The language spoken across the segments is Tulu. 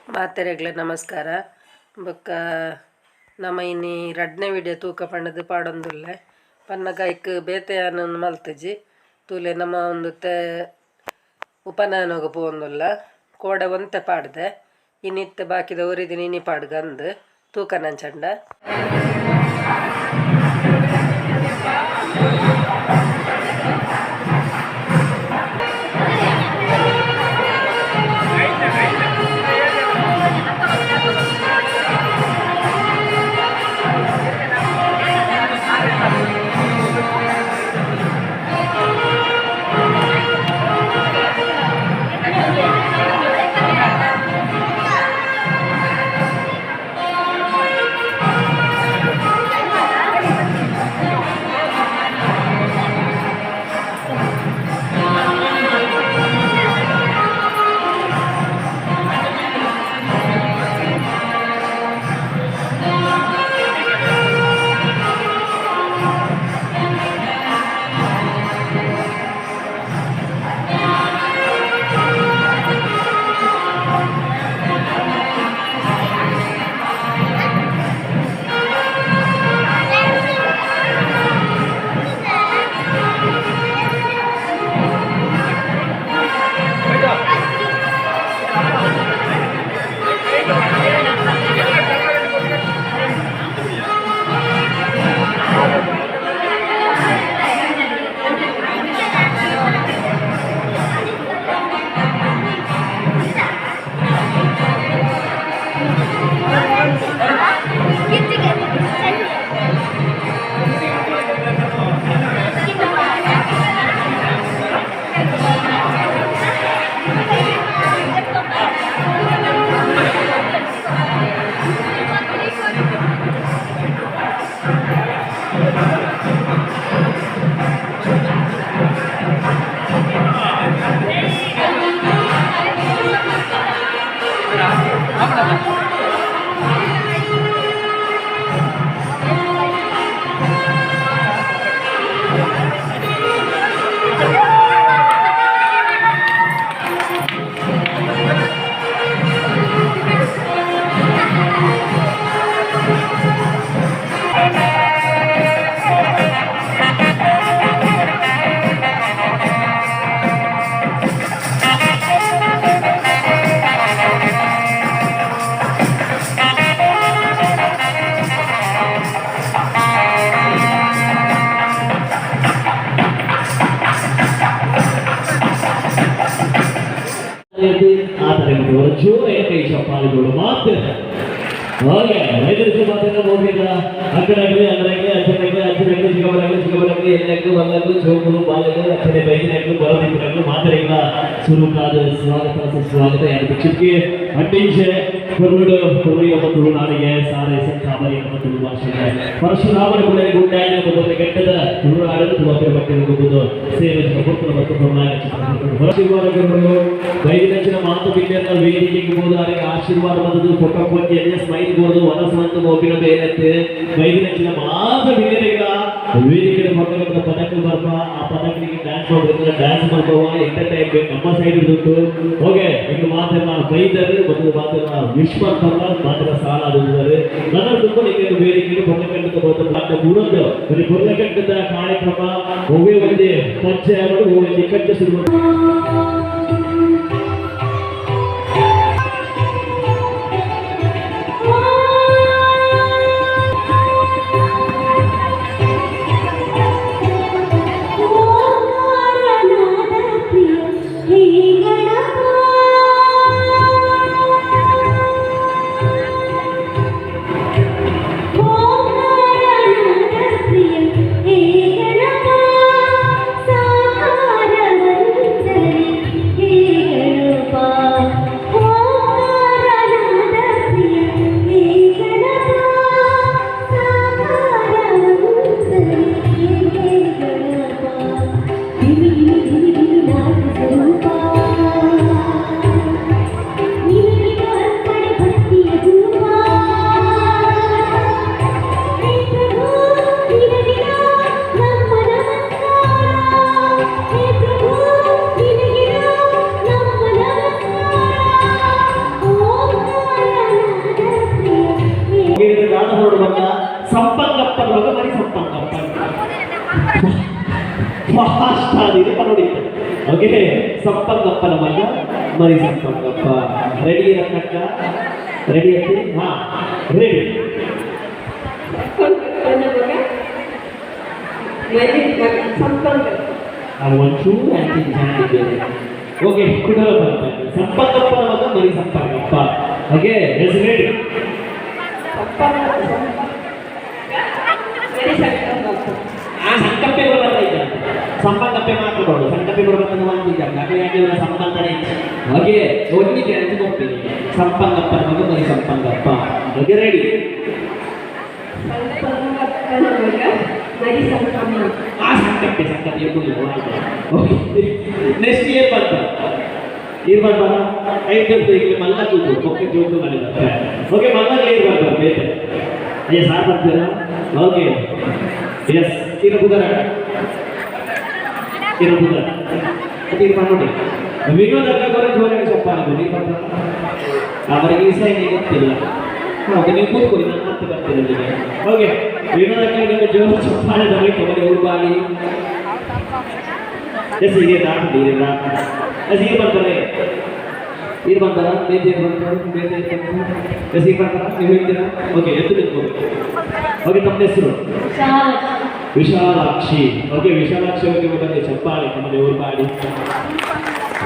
ಮಾತೆರೆಗ್ಲ ನಮಸ್ಕಾರ. ಬೊಕ್ಕ ನಮ ಇನಿ ರಡ್ನೆ ವಿಡಿಯೋ ತೂಕ ಪಂಡದು ಪಾಡೊಂದುಲ್ಲೆ ಪನ್ನಗ ಐಕ್ ಬೇತೆ ಯಾನೊಂದು ಮಲ್ತುಜಿ ತೂಲೆ ನಮ ಒಂದುತ್ತೆ ಉಪನಯನೊಗು ಪೋವೊಂದುಲ್ಲ ಕೋಡೆ ಒಂತೆ ಪಾಡ್ದೆ ಇನಿತ್ತೆ ಬಾಕಿದ ಒರಿದಿನ ಇನಿ ಪಾಡ್ಗಂದು ತೂಕ ನಂಚಂಡ. ಜೋರಾಗಿ ಕೈ ಚಪ್ಪಾಳೆಗಳು ಮಾತ್ರ. ಓಕೆ, ರೈತರಿಗೆ ಮಾತ್ರ ಹೋಗಿಲ್ಲ. ಅಕ್ಕನಾಗಲಿ, ಅಣ್ಣನಾಗಲಿ, ಅಜ್ಜನಾಗಲಿ, ಅಜ್ಜನಾಗಲಿ, ಚಿಕ್ಕಮ್ಮನಾಗಲಿ, ಚಿಕ್ಕಮ್ಮನಾಗಲಿ, ಎಲ್ಲಾಗಲಿ, ಮಲ್ಲಗು, ಚೋಕುಲು, ಬಾಲಗು, ಅಚ್ಚನೆ ಬೈದಿನಾಗಲು, ಬರದಿಪ್ಪನಾಗಲು ಮಾತ್ರ ಸುರುಕಾದ ಸ್ವಾಗತ, ಸುಸ್ವಾಗತ. ಯಾರು ದೀಕ್ಷಿತ್ಗೆ ಅಡ್ಡಿಂಚೆ ಕೊರುಡು ಕೊರುಯ ತುಳುನಾಡಿಗೆ ಸಾರೆ ಸಂತಾಮರಿ ನಮ್ಮ ತುಳು ಭಾಷೆಗೆ ಪರಶುರಾಮನ ಕೂಡ ಗುಂಡಾಯಿನ ಮೊದಲ ಗಂಟದ ತುಳುನಾಡನ್ನು ತುಳುವರ ಬಟ್ಟೆ ಸೇವೆ ಕೊಟ್ಟು ಮತ್ತು ಆಶೀರ್ವಾದ ಬೈದಿನಂಚಿನ ಮಾತು ಬಿದ್ದೆಲ್ಲ ವೇದಿಕೆಗೆ ಹೋದಾರಿಗೆ ಆಶೀರ್ವಾದ ಬಂದದ್ದು ಫೋಟೋ ಕೊಟ್ಟು ಎಲ್ಲ ಸ್ಮೈಲ್ ಬೋದು ವನಸವಂತ ಮೋಪಿನ ಬೇಲತ್ತೆ. ಬೈದಿನಂಚಿನ ಮಾತು ಬಿದ್ದೆರಿಗ ವೇದಿಕೆ ಮಕ್ಕಳ ಪದಕ ಬರ್ಪ, ಆ ಪದಕನಿಗೆ ಡ್ಯಾನ್ಸ್ ಮಾಡ್ಬೇಕು, ಡ್ಯಾನ್ಸ್ ಮಾಡ್ಬೋವ. ಎಂಟರ್ಟೈನ್ಮೆಂಟ್ ನಮ್ಮ ಸೈಡ್ ಇರ್ತಿತ್ತು. ಓಕೆ, ಈಗ ಮಾತೆಲ್ಲ ಬೈದರು ಮತ್ತು ಮಾತೆಲ್ಲ ವಿಶ್ ಮಾಡ್ತಾರ, ಮಾತೆಲ್ಲ ಸಾಲ ಅದು ನನ್ನ ತುಂಬ. ಈಗ ವೇದಿಕೆ ಬೊರ್ಲಕಂಡದ ಬೋತ ಬೂರದ್ದು ಬರೀ ಬೊರ್ಲಕಂಡದ ಕಾರ್ಯಕ್ರಮ ಒವ್ವೇ ಒಂದೇ ಪಂಚೆ ಒಂದೇ ಕಚ್ಚೆ ಶುರು. ಓಂಕಾರನಾದ ಪ್ರಿಯ ಹೇ ಗಣಪ, Okay, ಸಂಪಂಗಪ್ಪನ ಮಗ ಮರಿ ಸಂಪಂಗಪ್ಪ. ರೆಡಿ ರತ್ನಕ್ಕ? ರೆಡಿ ಅಂತೆ. ಹಾ, ರೆಡಿ. ಸಂಪಂಗಪ್ಪನ ಮಗ ಮರಿ ಮಗ ಸಂಪಂಗಪ್ಪ. ನಾವು ಒಂಚೂರು ಆ್ಯಕ್ಟಿಂಗ್ ಚೆನ್ನಾಗಿದ್ದೇವೆ. ಓಕೆ, ಕುಟುಂಬ ಬರ್ತಾರೆ. ಸಂಪಂಗಪ್ಪನ ಮಗ ಮರಿ Sampangappa. Okay, yes, ready. Sampanga ಮರಿ ಸಂಪಂಗಪ್ಪ. ಆ ಸಂಕಪ್ಪೆ ಬರಲ್ಲ ಇದ್ದ, ಸಂಪಂಗಪ್ಪೆ ಮಾತ್ರ ಬರೋದು. ಸಂಕಪ್ಪೆ ಬರಬೇಕಂತ ಒಂದು ಇದ್ದ ಯಾಕೆ ಯಾಕೆ ಇವರ ಸಂಬಂಧನೇ ಇಲ್ಲ. ಓಕೆ, ಒಂದು ಚಾನ್ಸ್ ಕೊಡ್ತೀನಿ. ಸಂಪಂಗಪ್ಪನ ಮಗ ಮರಿ ಸಂಪಂಗಪ್ಪ. Okay, ready. ಸಂಪಂಗಪ್ಪನ ಮಗ ಮರಿ ಸಂಪಂಗಪ್ಪ. ಆ ಸಂಕಪ್ಪೆ, ಸಂಕಪ್ಪೆ ಎಬ್ಬುಲ್ಲ. Okay, next year ಬಂತ ಇರ್ ಬರ್ಬಾರ ಐದು ಈಗ ಮಲ್ಲ ಕೂತು ಕೊಕ್ಕೆ ಜೋಕು ಮಾಡಿದ್ದಾರೆ. ಓಕೆ, ಮಲ್ಲ ಇರ್ ಬರ್ಬಾರ ಬೇತೆ. ಅಯ್ಯ, ಸಾರ್ ಬರ್ತೀರಾ? Okay, yes. ಇರ ಬುಧರ, ಇರ ಬುಧರ ಮತ್ತೆ ಇದು ನೋಡಿ. ವಿನೋದ್ ಅಕ್ಕ ಜೋರಾಗಿ ಚಪ್ಪಾಳೆ. ನೀವು ಬರ್ತಾರ? ಅವರಿಗೆ ಈ ಸೈನ್ ಗೊತ್ತಿಲ್ಲ. ಓಕೆ, ನೀವು ಕೂತ್ಕೊಳ್ಳಿ, ನಾನು ಮತ್ತೆ ಬರ್ತೀನಿ ಅಲ್ಲಿಗೆ. ಓಕೆ, ವಿನೋದ್ ಅಕ್ಕ, ನಿಮ್ಮ ಜೋರು ಚಪ್ಪಾಳೆ ಬರಲಿ. ಕಬಡ್ಡಿ ಉಳ್ಬಾಳಿ. ಎಸ್, ಇದೆ ದಾಟ, ಇದೆ ದಾಟ. ಎಸ್, ಈಗ ಬರ್ತಾರೆ. ಈಗ ಬಂತಾರ? ಬೇತೆ ಬಂತು, ಬೇತೆ ಬಂತು. ಎಸ್, ಈಗ ಬರ್ತಾರ? ನೀವು ಹೇಳ್ತೀರಾ? ಓಕೆ, ಎದ್ದು ನಿಂತ್ಕೋಬೇಕು. ಓಕೆ, ತಮ್ಮ ಹೆಸರು? ವಿಶಾಲಾಕ್ಷಿ. ಓಕೆ, ವಿಶಾಲಾಕ್ಷಿ ಅವರಿಗೆ ಬಂದೆ ಚಪ್ಪಾಳೆ ನಮ್ಮಲ್ಲಿ ಊರ್ಬಾಡಿ.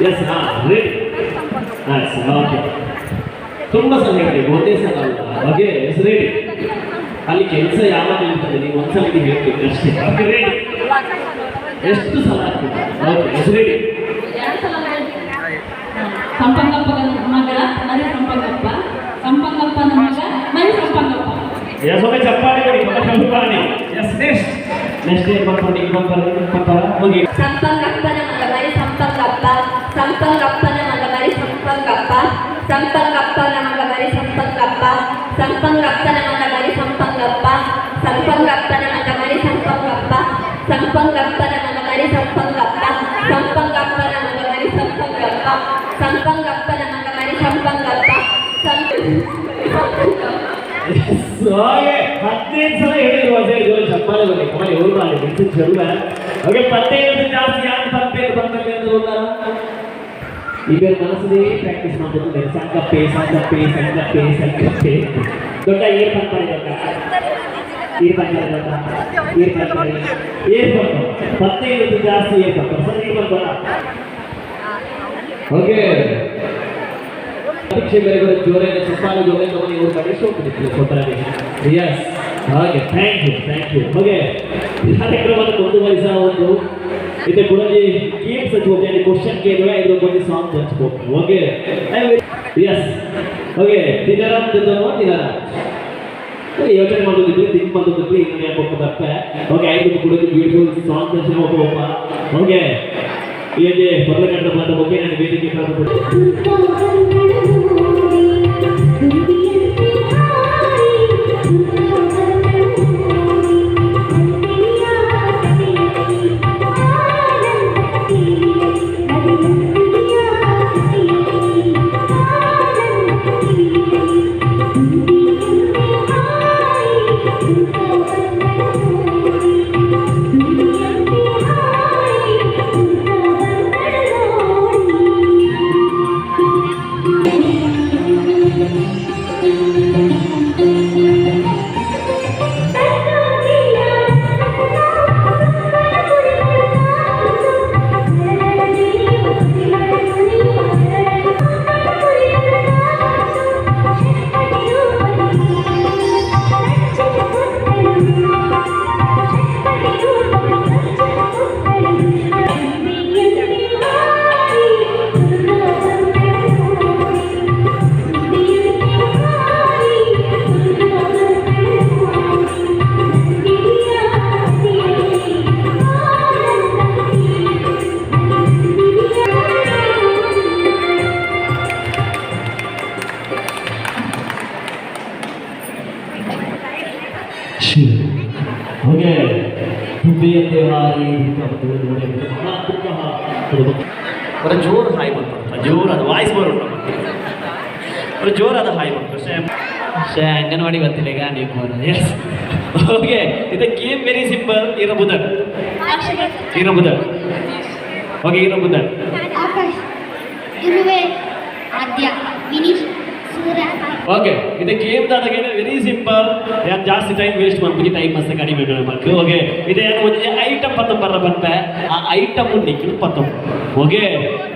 ಎಸ್, ಹಾ, ರೆಡಿ. ಹಾಂ, ಓಕೆ. ತುಂಬ ಸಲ ಹೇಳಿ, ಒಂದೇ ಸಲ ಅಲ್ಲ. Okay, yes, ready. ಅಲ್ಲಿ ಕೆಲಸ ಯಾವಾಗ ಇರ್ತದೆ? ನೀವು ಒಂದ್ಸಲ ಇದು ಹೇಳ್ತೀವಿ ಅಷ್ಟೇ. Okay, ready. ಎಷ್ಟು ಸಲ ಆಗ್ತದೆ? Okay, yes, ready. ಎರಡು ಸಲ ಸಂಪಂಗಪ್ಪನ ಮಗಳ ಮರಿ ಸಂಪಂಗಪ್ಪ, ಸಂಪಂಗಪ್ಪನ ಮಗ ಮರಿ ಸಂಪಂಗಪ್ಪ. ಎಸ್, ಒಮ್ಮೆ ಚಪ್ಪಾಳೆ ಕೊಡಿ, ಒಮ್ಮೆ ಚಪ್ಪಾಳೆ. S, next next ಏನು ಬರ್ತಾರೆ? ಈಗ ಬರ್ತಾರೆ, ಬರ್ತಾರ? ಹೋಗಿ. ಸಂಪಂಗಪ್ಪನ ಮಗ ಮರಿ ಸಂಪಂಗಪ್ಪ, ಸಂಪಂಗಪ್ಪನ ಮಗ ಮರಿ ಸಂಪಂಗಪ್ಪ, ಸಂಪಂಗಪ್ಪನ ಮಗ ಮರಿ ಸಂಪಂಗಪ್ಪ, ಸಂಪಂಗಪ್ಪನ ಮಗ ಮರಿ ಸಂಪಂಗಪ್ಪ, ಸಂಪಂಗಪ್ಪನ ಮಗ ಮರಿ ಸಂಪಂಗಪ್ಪ, ಸಂಪಂಗಪ್ಪನ ಮಗ ಮರಿ ಸಂಪಂಗಪ್ಪ, ಸಂಪಂಗಪ್ಪನ ಮಗ ಮರಿ ಸಂಪಂಗಪ್ಪ, ಸಂಪಂಗಪ್ಪನ ಮಗ ಮರಿ ಸಂಪಂಗಪ್ಪ, ಸಂಪಂಗಪ್ಪ. ಓಕೆ, 15 ಸಲ ಹೇಳಿದ್ರು. ಅಜಯ್, ಜೋರು ಚಪ್ಪಾಳೆ ಬರಲಿ ಕಮಲಿ ಊರು ಮಾಡಿ ಬಿಟ್ಟು ಚೆಲ್ವ. ಓಕೆ, 15 ಜಾಸ್ತಿ ಯಾರು ಪಂಪೇರು ಬಂದಲ್ಲಿ ಅಂತ ಗೊತ್ತಾರ? ಇಬ್ಬರ ಮನಸ್ಸೇ ಪ್ರಾಕ್ಟೀಸ್ ಮಾಡ್ತಿದ್ದಾರೆ. ಸಂಕಪ್ಪೆ, ಸಂಕಪ್ಪೆ, ಸಂಕಪ್ಪೆ, ಸಂಕಪ್ಪೆ. ದೊಡ್ಡ ಏರ್ ಪಂಪಾರಿ, ದೊಡ್ಡ ಏರ್ ಪಂಪಾರಿ, ದೊಡ್ಡ ಏರ್ ಪಂಪಾರಿ, ಏರ್ ಪಂಪ. 15 ಜಾಸ್ತಿ ಏರ್ ಪಂಪ ಸರ್. ಏರ್ ಪಂಪರ. ಓಕೆ, ಪರೀಕ್ಷೆ ಬೇರೆ ಬೇರೆ. ಜೋರಾಗಿ ಚಪ್ಪಾಳೆ, ಜೋರಾಗಿ ತಗೊಂಡು ಇವ್ರ ಕಡೆ ಸೋತು ಕೊಟ್ಟಾರೆ. ಎಸ್, ಹಾಗೆ. Thank you, thank you. Okay, ಕಾರ್ಯಕ್ರಮವನ್ನು ಮುಂದುವರಿಸುವ ಒಂದು ಇದು ಗುಣಜಿ ಗೇಮ್ಸ್ ಹಚ್ಚಬಹುದು. ಕ್ವಶನ್ ಕೇಳುವ ಇದ್ರ ಬಗ್ಗೆ ಸಾಂಗ್ ಹಚ್ಬೋದು. Okay, yes, okay. ದಿನರಾಮ್ ದಿನೋ ದಿನರಾಮ್ ಯೋಚನೆ ಮಾಡೋದಿದ್ರೆ, ಥಿಂಕ್ ಮಾಡೋದಿದ್ರೆ ಇನ್ನೊಂದು ಯಾಕೆ ಬರ್ತಾರೆ. ಓಕೆ, ಐದು ಕೂಡ ಬ್ಯೂಟಿಫುಲ್ ಸಾಂಗ್ ಹಚ್ಚಿ ಒಬ್ಬ. ಓಕೆ, ಹೀಗೆ ಬರ್ಲಕಂಡ ಬಂದ ಬಗ್ಗೆ ನಾನು ವೇದಿಕೆ ಕರೆದು ಓಕೆ, ದುಂಬಿಯಂತೆ ಹಾರಿ ಬಹಳ ದುಃಖ. ಬರ ಜೋರು ಹಾಯ್ ಬಂತು, ಜೋರಾದ ವಾಯ್ಸ್ ಬರೋಣ. ಬರ ಜೋರಾದ ಹಾಯ್ ಬಂತು. ಶೇ ಅಂಗನವಾಡಿ ಗೊತ್ತಿಲ್ಲ ಈಗ ನೀವು. ಎಸ್, ಓಕೆ, ಇದು game very simple. ಇರ ಬುಧನ್, ಇರ ಬುಧನ್. ಓಕೆ ಏನು ಬುದ್ಧ ಆಕಾಶ್, ದುರ್ವೆ, ಆದ್ಯ, ವಿನೀಶ್, ಸೂರ್ಯ. ಓಕೆ, ಇದು ಗೇಮ್ ದಾದಾಗೆ ವೆರಿ ಸಿಂಪಲ್. ಯಾರು ಜಾಸ್ತಿ ಟೈಮ್ ವೇಸ್ಟ್ ಮಾಡ್ಬಿಟ್ಟು ಟೈಮ್ ಮಸ್ತ್ ಕಡಿಮೆ ಮಾಡ್ಬೇಕು. ಓಕೆ, ಇದೇನು ಒಂದು ಐಟಮ್ ಪತ್ತೊಂಬರ ಬಂತೆ, ಆ ಐಟಮ್ ನಿಕ್ಲು ಪತ್ತೊಂಬ. ಓಕೆ,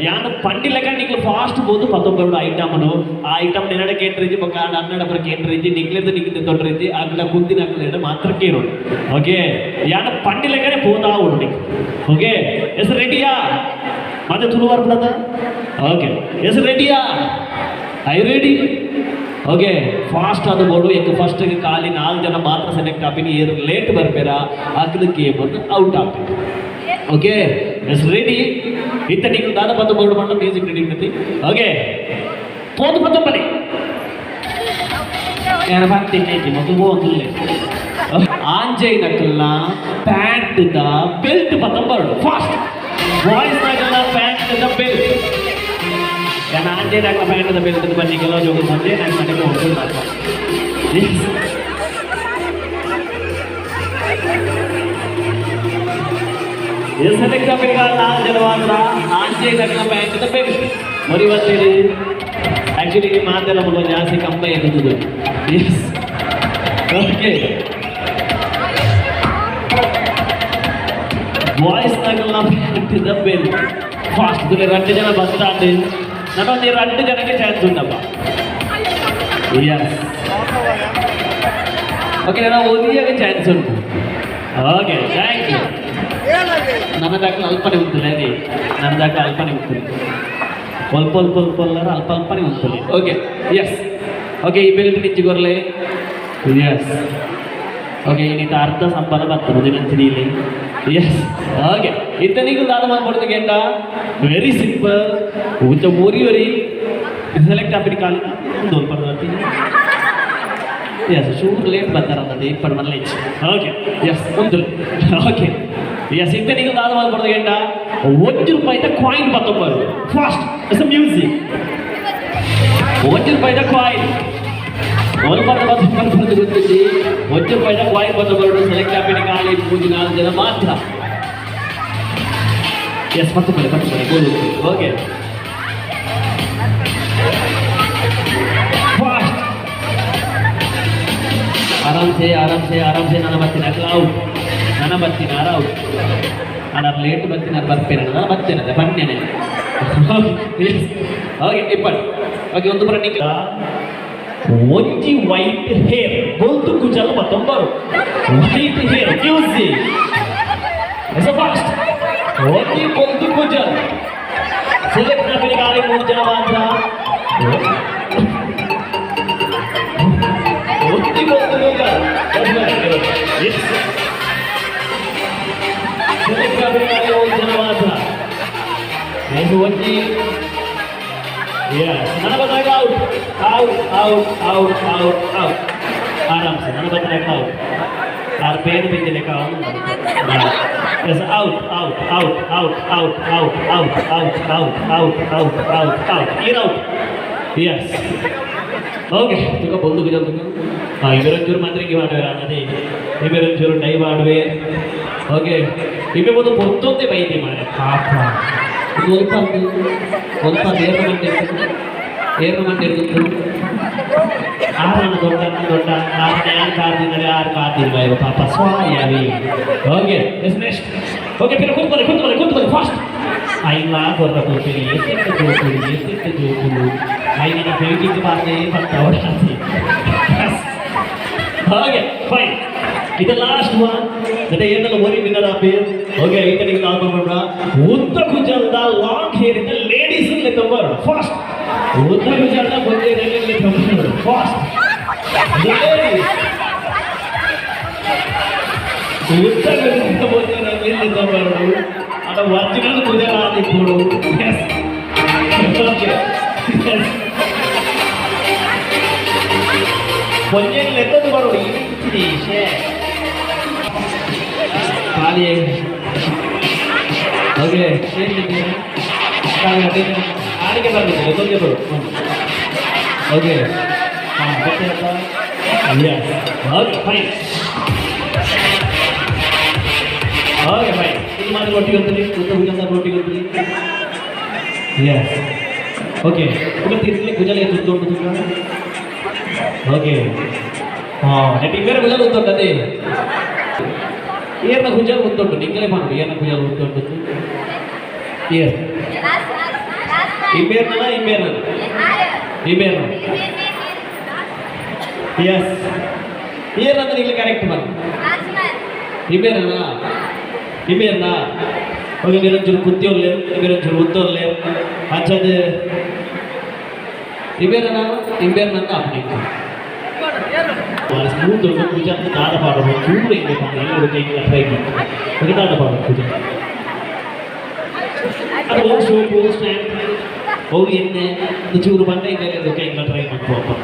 ಯಾನು ಪಂಡಿಲಕ ನಿಕ್ಲು ಫಾಸ್ಟ್ ಬೋದು ಪತ್ತೊಂಬರು ಐಟಮ್ನು. ಆ ಐಟಮ್ ನೆನಡ ಕೇಂದ್ರಿಜಿ ಬೊಕ್ಕ ಅನ್ನಡ ಬರ ಕೇಂದ್ರಿಜಿ ನಿಕ್ಲೆದ ನಿಕ್ಕಿದ ತೊಂದ್ರಿಜಿ ಅಗ್ಲ ಕುಂದಿನ ಅಗ್ಲ ಮಾತ್ರ ಕೇರೋಡು. ಓಕೆ, ಯಾನು ಪಂಡಿಲಕನೆ ಪೋತಾ ಉಂಡು ನಿಕ್. ಓಕೆ, ಎಸ್ ರೆಡಿಯಾ? ಮತ್ತೆ ತುಳುವಾರ್ ಬಿಡದ. ಓಕೆ, ಎಸ್ ರೆಡಿಯಾ? I ready? Okay, fast ಆದ ಬೋರ್ಡು ಯಾಕೆ ಫಸ್ಟ್ ಖಾಲಿ ನಾಲ್ಕು ಜನ ಮಾತ್ರ ಸೆಲೆಕ್ಟ್ ಆಪಿನಿ, ಏರು ಲೇಟ್ ಬರ್ಬೇರ ಅಗ್ಲ ಗೇಮ್ ಔಟ್ ಆಪಿ. Okay, yes ready? ಇತ್ತ ನೀವು ದಾದ ಪತ್ತು ಬೋರ್ಡ್ ಮಾಡ ಮ್ಯೂಸಿಕ್ ರೆಡಿ ಇರ್ತೈತಿ. ಓಕೆ, ಪೋದು ಪತ್ತೊಂಬಲಿ ಯಾರ ಬರ್ತೀನಿ ಮೊದಲು ಹೋಗಲ್ಲ. ಆಂಜೈ ನಕಲ್ನ pant the belt ಪತ್ತೊಂಬರಡು fast. Boys ನಕಲ್ನ pant the belt. ನಾನು ಆಂಜೈ ನಕಲ pant the belt ಬನ್ನಿ ಕೆಲವು ಜೋಗ ಬಂದೆ ನಾನು ಮನೆಗೆ ಹೋಗ್ತೀನಿ. ಸೆಲೆಕ್ಟ್ ನಾಲ್ಕು ಜನ ಮಾತ್ರ ಆಂಜೈ ನಕಲ pant the belt ಮರಿವತ್ತೇಳಿ. ಆಕ್ಚುಲಿ ಮಾತೆಲ್ಲ ಮುಳುವ ಜಾಸ್ತಿ ಕಂಬ ಎನ್ನುವುದು. ಎಸ್, ಓಕೆ, ಬಾಯ್ಸ್ ನಗಲ್ನ pant the belt fast. రెండు ಜನ ಬಸ್ತಾಂడి ನನ್ನ రెండు ಜನಕ್ಕೆ ಚಾನ್ಸ್ ಉಂಟಪ್ಪ. ಎಸ್, ಓಕೆ, ನಾನು ಓದಿಯಾಗ ಚಾನ್ಸ್ ಉಂಟು. Okay, thank you. ನನ್ನ ದಾಖಲೆ ಅಲ್ಪನೆ ಉಂಟು ಅದೇ ನನ್ನ ದಾಖಲೆ ಅಲ್ಪನೆ ಉಂಟು. ಅಲ್ಪ ಅಲ್ಪ ಅಲ್ಪ ಅಲ್ಲಾರ ಅಲ್ಪ ಅಲ್ಪನೆ ಉಂಟು. ಓಕೆ, ಎಸ್, ಓಕೆ, ಈ ಬೆಲ್ಟ್ ನಿಂಚಿ ಕೊರ್ಲೆ. ಎಸ್, ಓಕೆ, ಇನ್ನಿತ ಅರ್ಧ ಸಂಬಳ ಬರ್ತದೆ ದಿನಂಚಿನಲ್ಲಿ. ಎಸ್, ಓಕೆ, ಇತ್ತನಿಗೂ ದಾದ ಮಾಡ್ಕೊಡ್ತು ಗೇಂಡ ವೆರಿ ಸಿಂಪಲ್. ಉಚ್ಚ ಊರಿ ಒರಿ ಸೆಲೆಕ್ಟ್ ಆಪಿನ ಕಾಲಿ ಒಂದು. ಎಸ್, ಚೂರು ಲೇಟ್ ಬರ್ತಾರಂತದ್ದು ಇಪ್ಪತ್ತು ಮಲ್ಲ. ಓಕೆ, ಎಸ್, ಒಂದು. ಓಕೆ, ಎಸ್, ಇತ್ತನಿಗೂ ದಾದ ಮಾಡ್ಕೊಡ್ತು ಗೇಂಡ ಒಂಜು ರೂಪಾಯಿದ ಕಾಯಿನ್ ಪತ್ತೊಂಬರು ಫಾಸ್ಟ್. Yes, music. ಒಂಜು ರೂಪಾಯಿದ ಕಾಯಿನ್ ಒಂದು ಪದ ಬಂದು ಗೊತ್ತಿದ್ದಿ. ಒಂಜು ರೂಪಾಯಿದ ಕಾಯಿನ್ ಪತ್ತೊಂಬರು ಸೆಲೆಕ್ಟ್ ಆಪಿನ ಖಾಲಿ ಮೂರು ನಾಲ್ಕು ಜನ ಮಾತ್ರ. ಎಸ್, ಪತ್ತು ಬಲೆ ಪತ್ತು ಬಲೆ ಗೋಲು. ಓಕೆ, ಫಾಸ್ಟ್, ಆರಾಮ್ಸೆ ಆರಾಮ್ಸೆ ಆರಾಮ್ಸೆ. ನನ್ನ ಬರ್ತೀನಿ ಅಲ್ಲ ಔಟ್. ನನ್ನ ಬರ್ತೀನಿ ಆರ ಔಟ್. ನಾನು ಲೇಟ್ ಬರ್ತೀನಿ, ನಾನು ಬರ್ತೇನೆ, ನಾನು ಬರ್ತೇನೆ ಅದೇ ಬನ್ನೇನೆ. ಓಕೆ, ಇಪ್ಪತ್ತು. ಓಕೆ, ಒಂದು ಬರ ನಿಕ್ಕ ಒಂಜಿ ವೈಟ್ ಹೇರ್ ಬೊಲ್ತು ಕುಜಲ್ ಮತ್ತೊಂಬರು ವೈಟ್ ಹೇರ್ ಕ್ಯೂಸಿ. Yes, fast. ಒಂಜಿ ಬೊಲ್ತು ಕುಜಲ್ ಸೆಲೆಕ್ಟ್ ಖಾಲಿ ಮೂರು ಜನ ಮಾತ್ರ. ಒಂಜಿ ಬೊಲ್ತು ಕುಜಲ್. ಎಸ್, ಸೆಲೆಕ್ಟ್ ಖಾಲಿ ಒಂದು ಜನ ಮಾತ್ರ. ಎಸ್, ಒಂಜಿ. ಎಸ್, ನನ್ನ ಬಂದಾಗ out out out out out out. ಆರಾಮ್ಸೆ ನನ್ನ ಬಂದಾಗ ಔಟ್. ಆರು ಪೇನು ಬಿದ್ದಿಲ್ಲ. Yes, out out out out out out out out out out out out out ಈರ್ out. S, okay, ತುಕ ಬೊಲ್ದು ಗುಜಲ್ ತುಕ. ಹಾಂ, ಇವರೊಂಚೂರು ಮಾತ್ರ ಮಾಡುವೆ ಅದೇ ಇವರೊಂಚೂರು ಡೈ ಮಾಡುವೆ. ಓಕೆ, ಇವೆ ಒಂದು ಪೊತ್ತೊಂದೇ ಬೈದಿ ಮಾರೆ ಪಾಪ. ಇದು ಒಲ್ಪ ಒಲ್ಪ ಏರ್ನ ಮಂಡೆ ಏರ್ನ ಮಂಡೆ ಇರ್ತದೆ. ಆರನ ದೊಡ್ಡ ದೊಡ್ಡ ಆರನ ಯಾರು ಕಾರ್ ಯಾರು ಕಾರ್ ಇವ ಪಾಪ ಸಾರಿ ಅವಿ. Okay, S, next. ಓಕೆ, ಪಿರ ಕೂತ್ಕೊಳ್ಳಿ ಕೂತ್ಕೊಳ್ಳಿ ಕೂತ್ಕೊಳ್ಳಿ ಫಾಸ್ಟ್. ಐನ ಕೊರ್ತ ಕೂತೀನಿ ಎಷ್ಟೆಷ್ಟು ಜೋಕುಲು ಎಷ್ಟೆಷ್ಟು ಜೋಕುಲು ಐನ ಫೆವಿಕಿಕ್ ಬಾರ್ದೆ ಬರ್ತಾವ. ಓಕೆ, ಫೈನ್, ಇದು ಲಾಸ್ಟ್ ಒನ್. ಜೊತೆ ಏನಲ್ಲ ಓರಿ ವಿನ್ನರ್ ಆಪಿ. ಓಕೆ, ಈತನಿಗೆ ನಾವು ಮಾಡೋಣ. ಉದ್ದ ಕುಜಲ್ದ ಲಾಂಗ್ ಹೇರ್ ಇದ್ದ ಲೇಡೀಸ್ ತಂಬರು ಫಾಸ್ಟ್. ಉದ್ದ ಕುಜಲ್ದ ಬಂದೆ ತಂಬರು ಫಾಸ್ಟ್. ಲೇಡೀಸ್ ಉದ್ದ ಕುಜಲ್ದ ಬಂದೆ ತಂಬರು ಅದ ಒರಿಜಿನಲ್ ಕುಜಲ ಆದಿಪ್ಪುಡು. ಎಸ್, ಓಕೆ, ಎಸ್, కొంచెం లెక్కదు బరుడు ఇచ్చింది షే ಖಾಲಿ. ಓಕೆ, ಆಡಿಗೆ ಬರ್ಬೇಕು ತೊಂದರೆ ಬರು. ಓಕೆ, ಹಾಂ, ಬರ್ತೀರಪ್ಪ. Yes, okay, fine. Okay fine. ಇದು ಮಾಡಿ ಒಟ್ಟಿಗೆ ಹೋಗ್ತೀನಿ, ಉತ್ತ ಭುಜದ ಒಟ್ಟಿಗೆ ಹೋಗ್ತೀನಿ. Yes, okay. ఒక ತಿರ್ಲಿ ಭುಜಲೆ ತುತ್ತೊಂಡು ತುತ್ತ. ಓಕೆ, ಹಾಂ, ನೆಟ್ ಬೇರೆ ಭುಜ ಉತ್ತೊಂಡು. ಅದೇ ಏರ್ನ ಭುಜ ಉತ್ತೊಂಡು ನಿಂಗಲೇ ಮಾಡು. ಏರ್ನ ಭುಜ ಉತ್ತೊಂಡು? ಎಸ್, ಇಂಬೇರ್ನ ಇಂಬೇರ್ನ ಇಂಬೇರ್ನ. ಎಸ್, ಏನಂದ್ರೆ ಇಲ್ಲಿ ಕರೆಕ್ಟ್ ಬನ್ನಿ. ಇಂಬೇರ್ನ ಇಂಬೇರ್ನ. ಓಕೆ, మీరొంచూరు కుత్తియోళ్ళు, మీరొంచూరు ఉత్తోళ్ళు. అంచదు ಇಬೇರನ ಇಂಬೇರ್ನಂತ ಅಪ್ನಿ ಸ್ಮೂತ್ ಉಂಟು. ಪೂಜಾ ದಾದ ಪಾಡೋದು ಚೂರು ಇದೆ. ಎಲ್ಲ ಟ್ರೈ ಮಾಡಿ. ಓಕೆ, ದಾದ ಪಾಡೋದು ಪೂಜಾ. ಅದು ಹೋಗಿ ಸೋಪು ಸ್ಟ್ಯಾಂಡ್ ಹೋಗಿ ಎಣ್ಣೆ ಒಂದು ಚೂರು ಬಂಡೆ ಇದೆ. ಇಂಗ್ಲ ಟ್ರೈ ಮಾಡ್ಕೋ.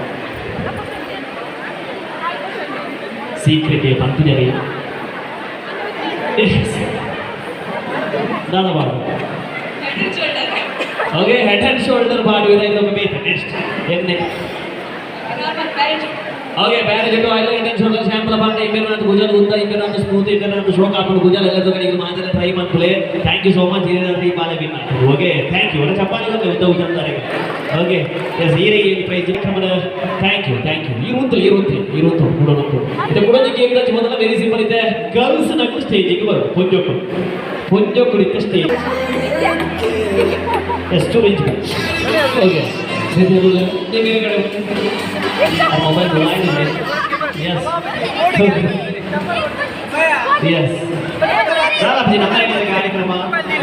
ಸೀಕ್ರೆಟ್ ಪಂಪಿಜರಿ ದಾದ ಪಾಡೋದು. ಓಕೆ, ಹೆಡ್ ಅಂಡ್ ಶೋಲ್ಡರ್ ಪಾಡುವುದೇ ಇದು ಬೇಕು. ನೆಕ್ಸ್ಟ್ ಎಣ್ಣೆ. ಓಕೆ, ಪ್ಯಾರಾಜೆಟ್ ಆಯಿಲ್, ಹೆಡ್ ಅಂಡ್ ಶೋಲ್ಡರ್ shampoo ಪಾಂಡೆ. ಇಂಬೇರ್ ಗುಜಲ್ ಉದ್ದ, ಇಂಬೇರ್ ಅಂತ ಸ್ಮೂತ್, ಇಂಬೇರ್ ಅಂತ ಶೋಕ್ ಹಾಕೊಂಡು ಗುಜಲ್ ಎಲ್ಲ ಕಡೆಗೆ ಮಾತ್ರ ಟ್ರೈ ಮಾಡ್ಕೊಳ್ಳಿ. Thank you so much. ಈ ಬಾಲೆ win. Okay, thank you. ಒಳ್ಳೆ ಚಪ್ಪಾಳಿ ಗೊತ್ತೆ ಉದ್ದ ಉದ್ದ. ಓಕೆ, ಎಸ್, ಈರಿಗೆ prize. Thank you, thank you. ಈ ಉಂತು, ಈ ಉಂತು, ಈ ಉಂತು ಕೂಡ ಉಂಟು. ಇದು ಕೂಡ ಗೇಮ್ ಟಚ್ ಮೊದಲ ವೆರಿ ಸಿಂಪಲ್ ಇದೆ. ಗರ್ಲ್ಸ್ ನಗು ಸ್ಟೇಜಿಗೆ ಬರು. ಪೊಂಜೋಕು ಪೊಂಜೋಕು ಇತ್ತ ಸ್ಟೇಜ್ ಎಷ್ಟು range. Okay, mobile. Yes yes, ನಮ್ಮ ಕಾರ್ಯಕ್ರಮ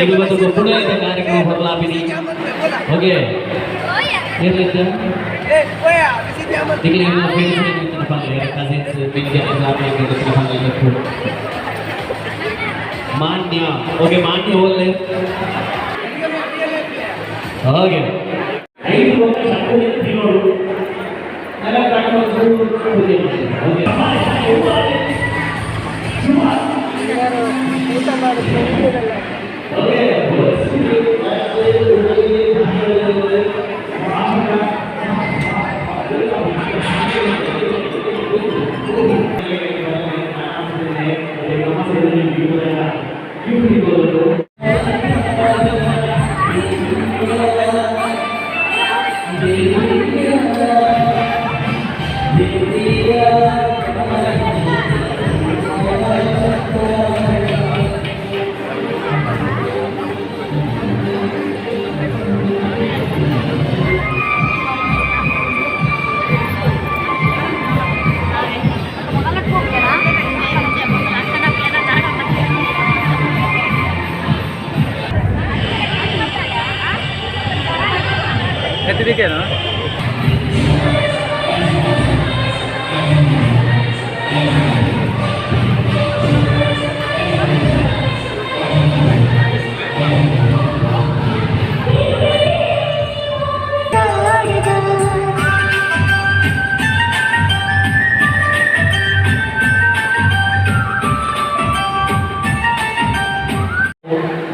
ಇವತ್ತು ಪುನಃ ಕಾರ್ಯಕ್ರಮ ಹೊರಲಾಪಿನಿ. ಓಕೆ, ಇರ್ಲಿತ್ತ ನಿಗಲಿ friends, cousins. Manya, okay, Manya ಹೋಗ್ಲೆ. ಓಕೆ, ಐದು ತಿನ್ನೋಡು. ಓಕೆ. ಊಟ ಮಾಡೋದು.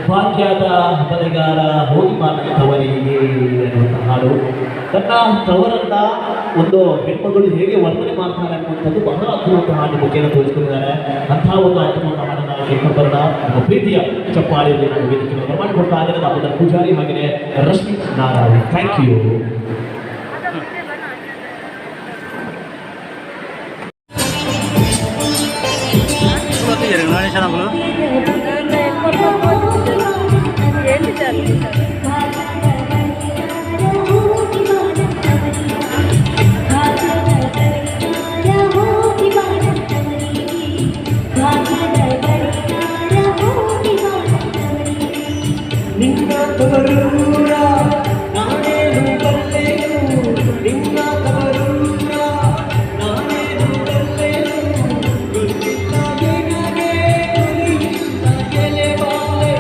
ಭಾಗ್ಯದ ಬಲೆಗಾರ ಹೋಗಿ ಮಾಡ ತವರಿಗೆ ಅನ್ನುವಂಥ ಹಾಡು. ತನ್ನ ತವರನ್ನ ಒಂದು ಹೆಣ್ಮಗಳು ಹೇಗೆ ವರ್ಣನೆ ಮಾಡ್ತಾರೆ ಅನ್ನುವಂಥದ್ದು ಬಹಳ ಅದ್ಭುತವಾದ ಹಾಡು ಮುಖೇನ ತೋರಿಸ್ಕೊಂಡಿದ್ದಾರೆ. ಅಂತಹ ಒಂದು ಅದ್ಭುತವಾದ ಹಾಡನ್ನು ಕೇಳ್ಕೊಂಡು ನಮ್ಮ ಪ್ರೀತಿಯ ಚಪ್ಪಾಳೆಯಲ್ಲಿ ನಾನು ವೇದಿಕೆ ಬರಮಾಡಿಕೊಡ್ತಾ ಇದ್ದೇನೆ ದಾಮೋದರ ಪೂಜಾರಿ ಹಾಗೆಯೇ ರಶ್ಮಿ ನಾರಾಯಣ್. Thank you. ನಿನ್ನ ತವರೂರ ನಾನೇನು ಬಲ್ಲೆನು, ನಿನ್ನ ತವರೂರ ನಾನೇನು ಬಲ್ಲೆನು. ಗೊತ್ತಿಲ್ಲ ನಿನಗೆ, ತಿಳಿಯಿಲ್ಲ ಎಲೆ ಬಾಲೆ.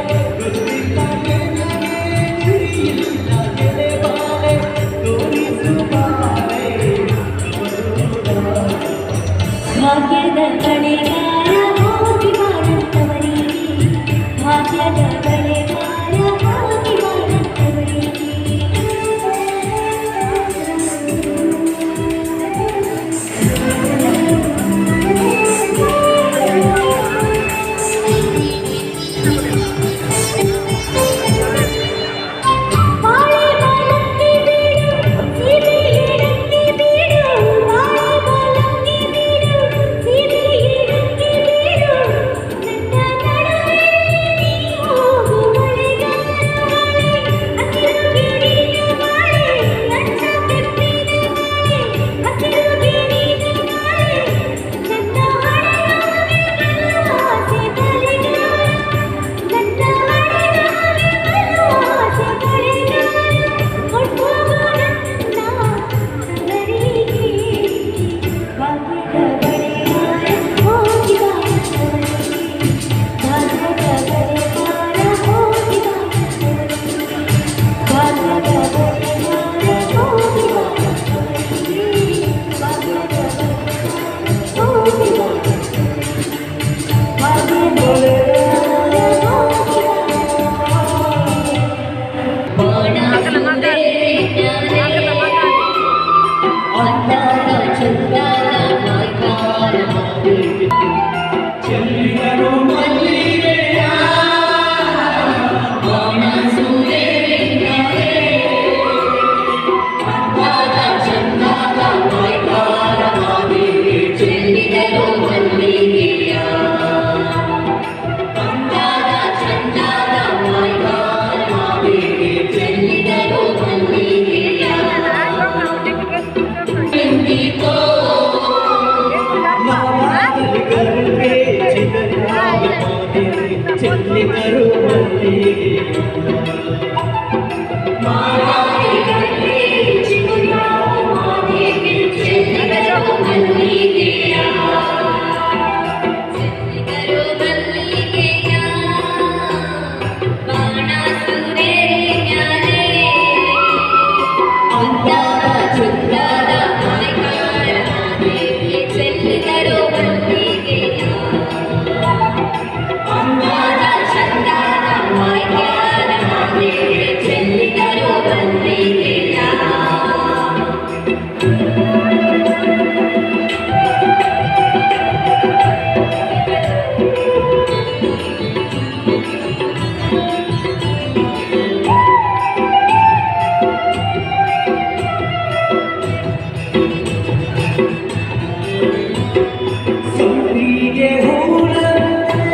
ಸಂಪಿಗೆ ಹೂನಂತೆ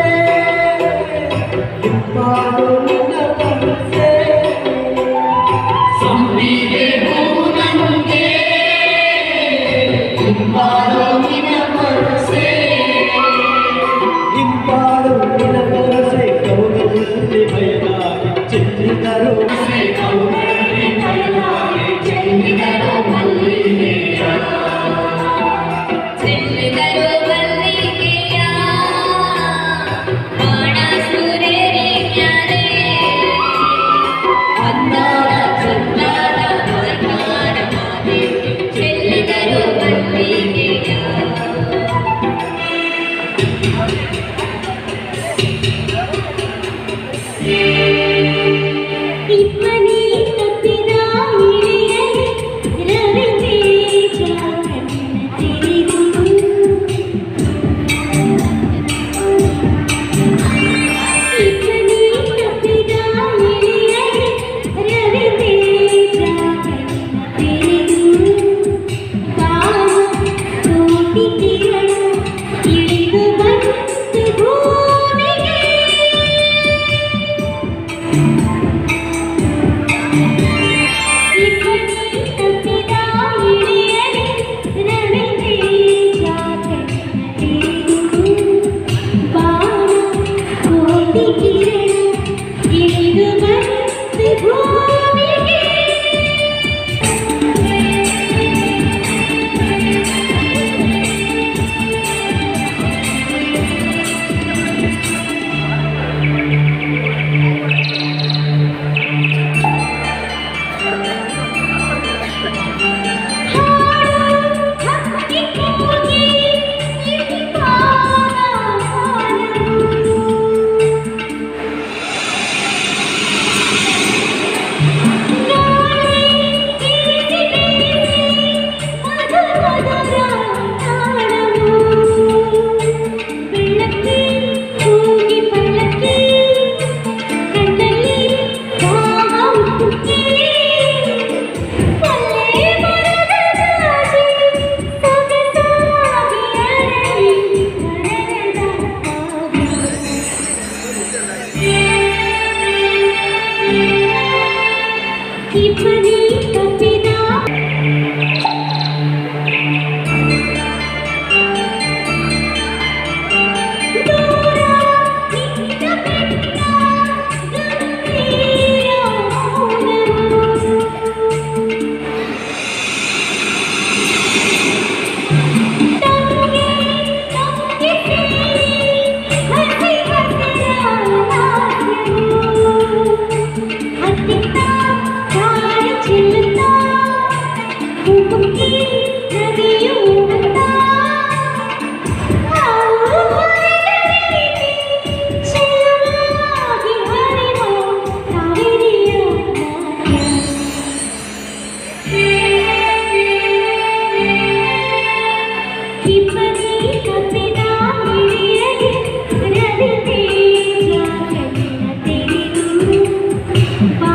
ಇಂಪಾಡು ನಿನ್ನ ಪರಸೆ. ಸಂಪಿಗೆ ಹೂನಂತೆ ಇಂಪಾಡು ನಿನ್ನ ಪರಸೆ. ಇಂಪಾಡು ನಿನ್ನ ಪರಸೆ ಕೌಗಲ್ಲಿ ಬಯಲಾಗಿ ಚೆಲ್ಲಿದರು. ಕೌಗಲ್ಲಿ ಬಯಲಾಗಿ ಚೆಲ್ಲಿದರು ಮಲ್ಲಿಗೆಯ. ಚೆಲ್ಲಿದರು ಮಲ್ಲಿಗೆಯ ಬಾಣಾಸುರೇರಿ ಮ್ಯಾಲೆ. ಅಂದಾದ ಚಂದಾದ ಬಂಗಾರ ಮಾದೇವಿ ಚೆಲ್ಲಿದರು ಮಲ್ಲಿಗೆಯ. ಇಬ್ಬನಿ ತಪ್ಪಿದ ಇಳೆಯಲಿ ರವಿ ತೇಜ ಕಣ್ಣ ತೆರೆದು. ಇಬ್ಬನಿ ತಪ್ಪಿದ ಇಳೆಯಲಿ ರವಿ ತೇಜ ಕಣ್ಣ ತೆರೆದು. ಬಾಣ ಕೋಟಿ ಕಿರಣ ಇಳಿದು ಬಂತು ಭೂಮಿಗೆ. ಇಬ್ಬನಿ ತಪ್ಪಿದ ಇಳೆಯಲಿ ರವಿ ತೇಜ ಕಣ್ಣ ತೆರೆದು. ಬಾಣ ಕೋಟಿ ಕಿರಣ ಇಳಿದು ಬಂತು ಭೂಮಿಗೆ. ಹಕ್ಕಿ ಕೂಗಿ ಇಂಪಾದ ಹಾಡು. ಗಾಳಿ ಬೀಸಿ ಬೀಸಿ ಮಧು ಮಧುರ ತಾಳವು. ಬೆಳ್ಳಕ್ಕೆ ಕೂಗಿ ಪಲ್ಲಕ್ಕಿ ಕಣ್ಣಲ್ಲಿ ಭಾವ ಉಕ್ಕಿ. ಪಲ್ಲೆ ಮರದ ಜಾಜಿ ಸೊಗಸಾಗಿ ಅರಳಿ ಮರಳದ ಕಾವ್ಯ. ಇಬ್ಬನಿ ತಪ್ಪಿದ ದೂರ ನಿಂತ ಬೆಟ್ಟ ಗಂಭೀರ ಮೌನವು. ತಮಗೆ ತಮಗೆ ಸೇರಿ ಹಸಿ ಹಸಿರ ಲಾಸ್ಯವು. ಹತ್ತಿತ್ತ ಧಾರೆ ಚೆಲ್ಲುತ್ತಾ ಹೂಕುಕ್ಕಿ ನದಿಯು ಓಡುತ್ತಾ. ಹಾವು ಹೊಳೆದ ರೀತಿ ಚೆಲುವಾಗಿ ಹರಿವ ಕಾವೇರಿಯ ನಾಟ್ಯ. ಇಬ್ಬನಿ ತಪ್ಪಿದ ಇಳೆಯಲಿ ರವಿ ತೇಜ ಕಣ್ಣ ತೆರೆದು. ಬಾ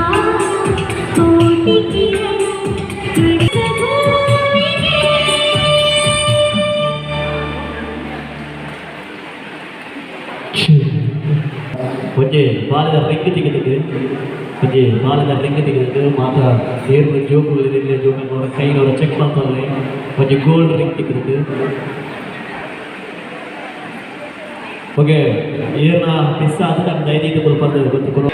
ಕೋಟಿ ಕಿರಣ ಇಳಿದ ಭೂಮಿಗೆ. ಒಂಜಿ ಬಾಲೆದ ರಿಂಗ್ ತಿಕ್ಕಿದ್ದು, ಒಂಜಿ ಬಾಲೆದ ರಿಂಗ್ ತಿಕ್ಕಿದ್ದು. ಮಾತ ಏರು ಜೋಕುಲು ಜೋಕುಲು ಕೈನೋರ ಚೆಕ್ ಮಲ್ತೊಲ್ಲೆ. ಒಂಜಿ ಗೋಲ್ಡ್ ರಿಂಗ್ ತಿಕ್ಕಿದ್ದು. ಓಕೆ, ಏರ್ನ ಮಿಸ್ ಆದ ನಮ್ಮ ದೈನಿಕ ಬಂದು ಗೊತ್ತು.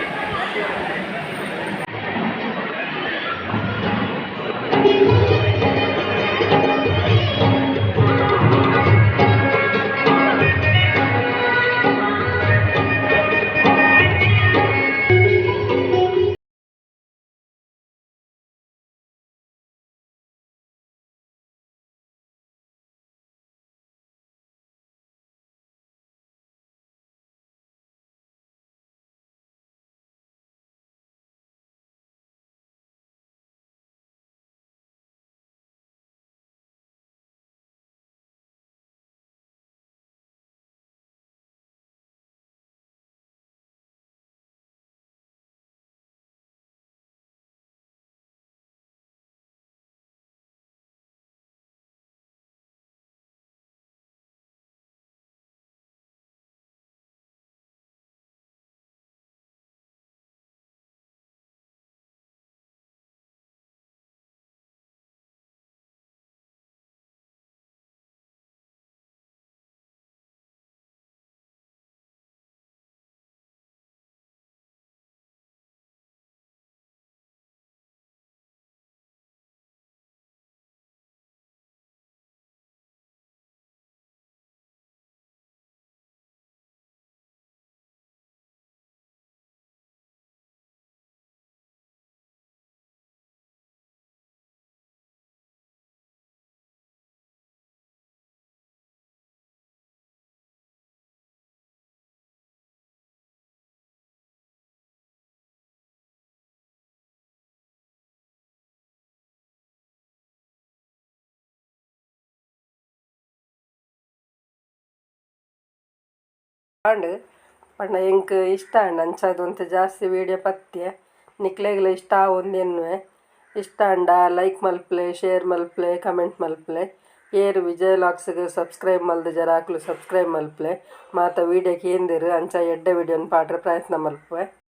ಆಂಡ್. ಪಂಡ ಎಂಕ್ ಇಷ್ಟ ಆಂಡ್, ಅಂಚಾದ್ ಒಂತೆ ಜಾಸ್ತಿ ವೀಡಿಯೋ ಪತ್ಯೆ. ನಿಕ್ಲೆಗ್ಲ ಇಷ್ಟ ಆವೊಂದು ಎನ್ನುವೆ. ಇಷ್ಟ ಆಂಡ ಲೈಕ್ ಮಲ್ಪುಲೆ, ಶೇರ್ ಮಲ್ಪುಲೆ, ಕಮೆಂಟ್ ಮಲ್ಪುಲೆ. ಏರ್ ವಿಜಯ್ ವ್ಲಾಗ್ಸ್‌ಗ್ ಸಬ್ಸ್ಕ್ರೈಬ್ ಮಲ್ದಿಜೆರ್, ಅಕ್ಲು ಸಬ್ಸ್ಕ್ರೈಬ್ ಮಲ್ಪುಲೆ. ಮಾತ ವೀಡಿಯೋ ಕೇಂದಿರು, ಅಂಚ ಎಡ್ಡೆ ವೀಡಿಯೋನ್ ಪಾಡ್ರೆ ಪ್ರಯತ್ನ ಮಲ್ಪುವೆ.